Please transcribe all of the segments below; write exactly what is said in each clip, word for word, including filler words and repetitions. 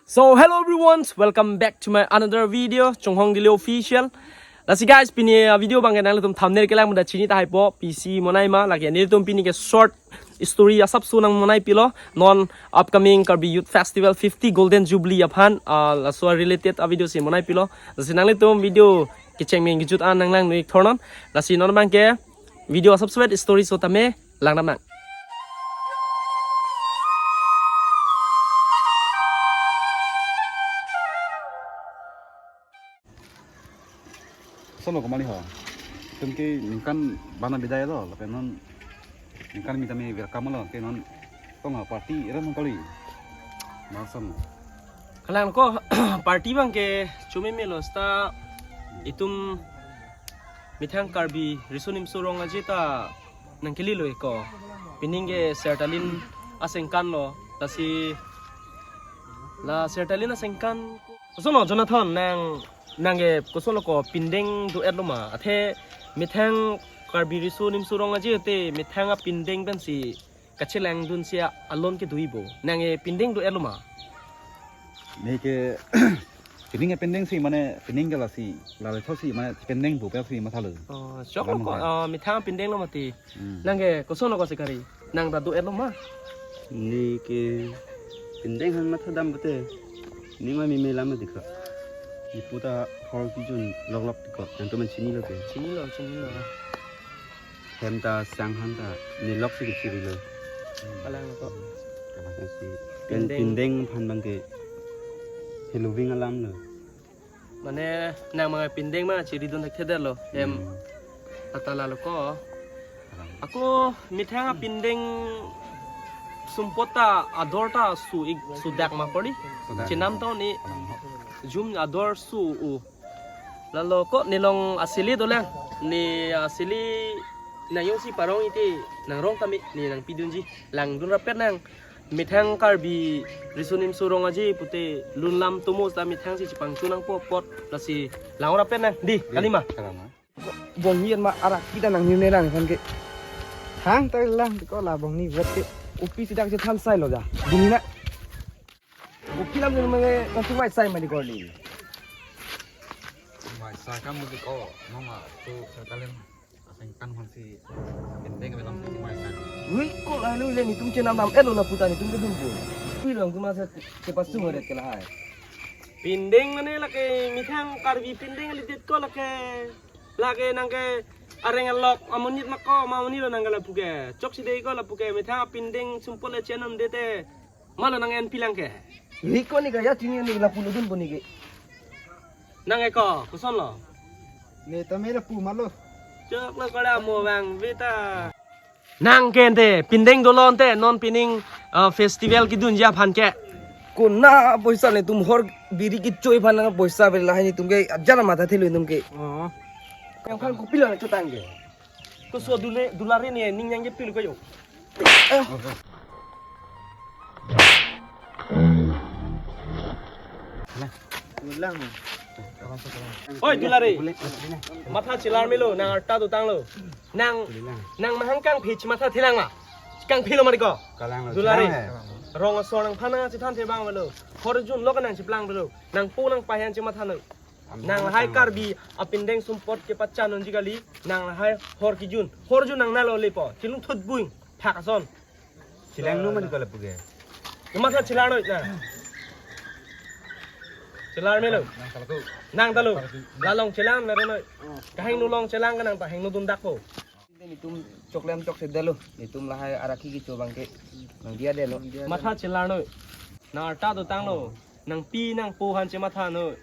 So hello everyone, welcome back to my another video, Chonghong Dili Official. Lasi guys, pini a video abangke nanglitum thumbnail kelang muda chini tahai po, P C monai ma, lake nelitum pini ke short story asap su nangmonai pilo, non upcoming Karbi Youth Festival fifty Golden Jubilee aphan, ah, laso related a video si monai pilo. Lasi nanglitum video kecheng meng kejut an nanglang nui thornon. Lasi non abangke video asap suet story so tame langdam nang. Sono komali ho. Tum ke ningkan bana bidaya do, lapen non ningkan mitame welcome lo, ke non tong ha party era nang kali. Masam. Kalang ko party abangke chumi melo sta itum methang Karbi Riso Nimso Rong Aje ta nangkeli lo eko. Pining ke Sertalin asengkan lo, lasi la Sertalin asengkan. Kosono Jonathan nang nang ke kosono ko pindeng do-et lo ma? Athe methang Karbi Riso Nimso Rong Aje te methang a pindeng pensi kachelangdun si alon ke do-i bo. Nang ke pindeng do-et lo ma? Ne ke pining ke pindeng si mane pining ke lasi lale tho si mane pindeng do pensi matha lo. Oh, chok lo ko, ah, methang pindeng lo mati. Hmm. Nang ke kosono ko si kari? Nang ta do-et lo ma? Ne ke pindeng han matha dam pute. Ne ma meme lam dikha. Ipu ta hor kejun lok lok dikha. Nangtum chini lo ke. Chini lo, chini lo. Hem ta sang han ta ne lok si kechiri lo. Kalang ko. Kalang si. Pindeng. Pindeng aphan abangke heloving alam lo. Mane nang ma pindeng ma chiridun thekthedet lo. Hem. Hmm. Atala lo ko. Kalang. Ako methang a pindeng sumpot ta ador ta su-ik sudak ma pori. Sudak. Chenam ta ne. Kalang. Jum ador su-u. Lalo ko nelong asili dolang. Ne asili nang jongsi parong iti nang rong kami ne nangpidunji. Langdun rapet nang. Methang Karbi Riso Nimso Rong Aje pute lun lam tomo ta methang si chepangchu nangpo apot lasi lang rapet nang. Di, di, kalima. Kalima. Bongni ma arak kita nang hine lang kan ke. Hang ta lang ko la bongni vet ke. Upi sidak je than sai lo ja. Bongni na. Upi lam je mane kan tu mai sai mani korli. Mai sai kam mudi ko nonga tu sekalian asengkan hansi pindeng ke lam si mai sai. Ui ko la lu le netum chenam dam-et lo lapu ta netum kedun po. Ui long tu masa kepasung ret ke lahai. Pindeng mane lake methang Karbi pindeng lidet ko lake. Lake nang ke areng alok amonit ma ko ma amonit lo nang ke lapu ke. Chok si dei ko lapu ke methang pindeng sumpot le chenam dete. Malo nang en pilang ke. Ni ko ni kaya chini ni lapu lo dun po ni ke. Nang eko koson lo. Ne tame lapu malo. Chok lo ko la mo bang beta. Nang ke ante pindeng dolo ante non pining, ah, festival kedunji aphan ke. Kona poisa netum hor biri kechoi aphan nang poisa bela hai netum ke ajar matha thelo netum ke. Oh. Yang aphan kopilo na chotang ke. Koso dule dulare ne ning yang ke pil ko yo. Eh. Ulang. Oi, dulare. Matha chelar melo, nang arta dotang lo. Nang, nang mahang kangphi chematha thelang ma. Kangphi lo mari ko. Kalang lo, dulare. Chelang he. Rong asor nangphan nang chethan the bang melo. Hor jun lo ka nang cheplang melo. Nangpo nangpei aphan chematha lo. Am, nang am, lahai am. Karbi apindeng sumpot kepachan unji kali. Nang lahai hor kejun. Hor jun nang nalo lepo. Chilung thut buing. Phak ason. Chelang nu mani ko lapu ke. Matha chelar noi na. Chelar melo. Nang ta lo. Nang ta lo. Nang ta lo. La long chelang na noi. Kahingno long chelang ka nang ta hingno dundak po. Netum chokle am chokse detlo. Netum lahai arak kecho abangke nang dia detlo. Matha chelar noi. Nang arta dotang lo. Nangpi nangpo aphan chematha noi.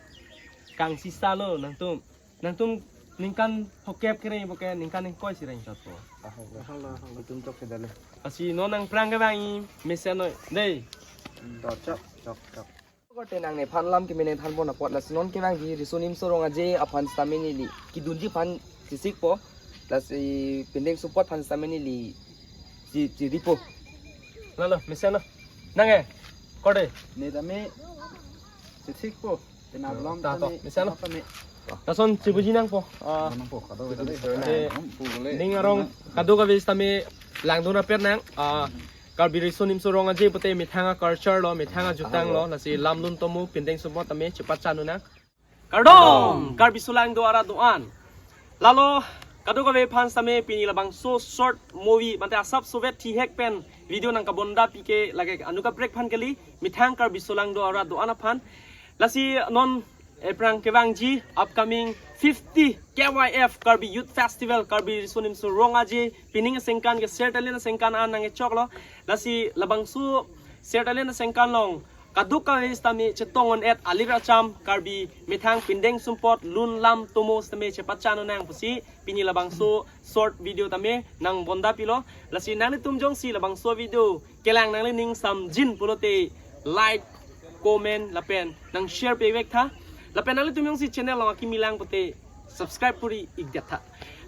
Kangsi sa lo nangtum. Nangtum ningkan phokep kereng po ke ningkan ingkoi si reng chot po. Ahal, ahal, ahal. Netum chokse detlo. Lasi non nangphrang ke bang-i mesen noi. Dei. Chok, chok, chok. Korte nang nephan lam kemene than pon apot lasi non kevangji Riso Nimso Rong Aje aphan sitame neli kedunji aphan chesik po. Lasi pindeng sumpot aphan sitame neli che, cheri po. Lalo, mesen lo. Nang e. Korte. Ne tame chesik po. Tena belum ta to, tame, mesen lo. Tame. Lason chebuji nang po. Ah, nang po, kado, kado. Eh, ning arong kado kave sitame langdun rapet nang. Ah, Karbi Riso Nimso Rong Aje pute methang a-culture lo, methang ajutang lo, lasi lam lun tomo pindeng sumpot tame chepachanunang. Kardom, Karbi Solangdo arat do-an. Lalo, kadokave aphan sitame pini labangso short movie, mate asap sovet thihek pen video nangkabonda pike lake anut kaprek aphan kali, methang Karbi Solangdo arat do-an aphan. Lasi non aphrang kevangji upcoming fifty K Y F Karbi Youth Festival, Karbi Riso Nimso Rong Aje, pining asengkan ke Ser Talent asengkan an nangkechoklo. Lasi labangso Ser Talent asengkan along kadokave sitame chetong-un-et alir acham Karbi methang pindeng sumpot lun lam tomo sitame chepachanunang pusi pini labangso short video tame nangbonda pilo. Lasi nanglitum jongsi labangso video kelang nanglining samjin pulote like, comment lapen nang share pevek tha. Lapen nanglitum jongsi channel along akimi lang pute subscribe puri ikdet tha.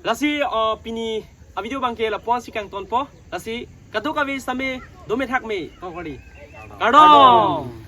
Lasi, uh, pini a-video abangke lapu-an si kangtonpo. Lasi kadokave sitame dome thakme, kongkori. Kardom.